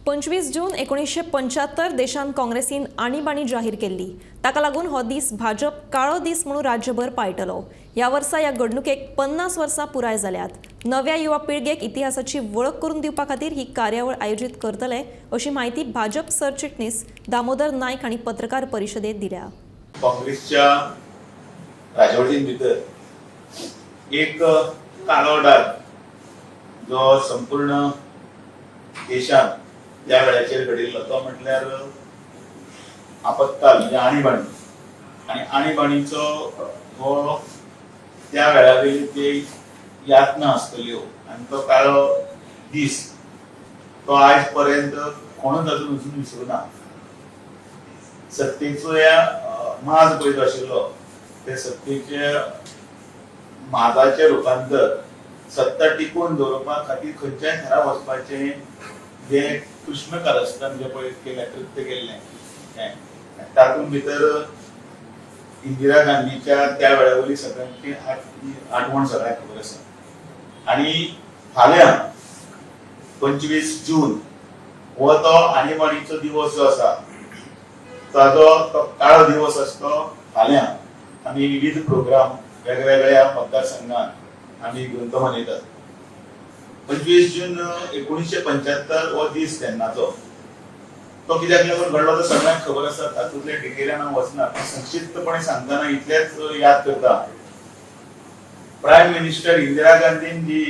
25 जून 1975 देशांत काँग्रेसीन आणीबाणी जाहीर केल्ली. ताका लागून हो दीस भाजप काळो दीस म्हणून राज्यभर पाळटलो. ह्या वर्सा ह्या घडणुकेक 50 वर्सां पुराय जाल्यात. नव्या युवा पिळगेक इतिहासाची वळख करून दिवपा खातीर ही कार्यावळ आयोजीत करतले, अशी माहिती भाजप सरचिटणीस दामोदर नायक हांणी पत्रकार परिशदेत दिल्या. काँग्रेसच्या राजवटीन भितर एक काळो डाग जो संपूर्ण देशात त्या वेळाचेर घडिल्लो, तो म्हटल्यार आपत्काल म्हणजे आणीबाणी. आणि आणीबाणीचो हो त्या वेळावयली ती यातना आसतल्यो आनी तो काळो दीस तो आयज पर्यंत कोणूच अजून अजून विसरूं ना. सत्तेचो ह्या माज पळय जो आशिल्लो, ते सत्तेचे माजाचें रुपांतर सत्ता टिकून दवरपा खातीर खंयच्याय थरा वचपाचें जे कृष्ण कारस्थान जे पळय केलें, कृत्य केल्लें हें, तातूंत भितर इंदिरा गांधीच्या त्या वेळा वयली सगळ्यांची आठवण सगळ्यांक खबर आसा. आनी फाल्यां 25 जून हो तो आणीबाणीचो दिवस जो आसा, ताजो तो काळो दिवस आसतो. फाल्यां आमी विविध प्रोग्राम वेगवेगळ्या मतदारसंघात आमी घेवन तो मनयतात. 25 जून 1975 हो दीस तेन्नाचो तो कित्याक लागून घडलो तो सगळ्यांक खबर आसा. तातूंतले डिटेलान हांव वचना, पूण संक्षिप्तपणे सांगतना इतलेंच याद करता, प्रायम मिनिस्टर इंदिरा गांधीन जी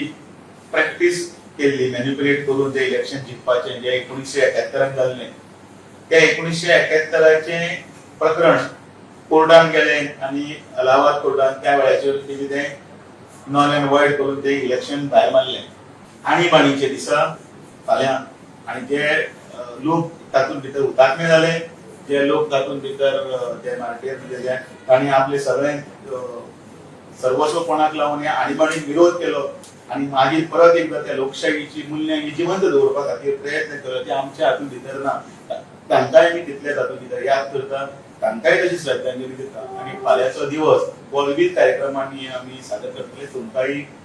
प्रॅक्टीस केल्ली मॅन्युपुलेट करून जे इलेक्शन जिखपाचें, जे 1971 जाल्लें, त्या 1971चें प्रकरण कोर्टान गेलें आनी अलाहाबाद कोर्टान त्या वेळाचेर तेजें तें नल अँड वॉयड करून ते इलेक्शन भायर मारलें. आणीबाणीचे दिसा फाल्यां आनी जे लोक तातूंत भितर हुतात्मे जाले, जे लोक तातूंत भितर जे मार्टीर, म्हणजे जे तांणी आपले सगळे सर्वस्व पणाक लावन ह्या आणीबाणीक विरोध केलो आनी मागीर परत एकदा त्या लोकशाहीची मुल्यां ही जिवंत दवरपा खातीर प्रयत्न केलो, ते आमच्या हातूंत भितर ना. तांकांय आमी तितले तातूंत भितर याद करता, तांकांय तशी श्रद्धांजली दिता आनी फाल्यांचो दिवस हो विविध कार्यक्रमांनी आमी सादर करतले. तुमकांय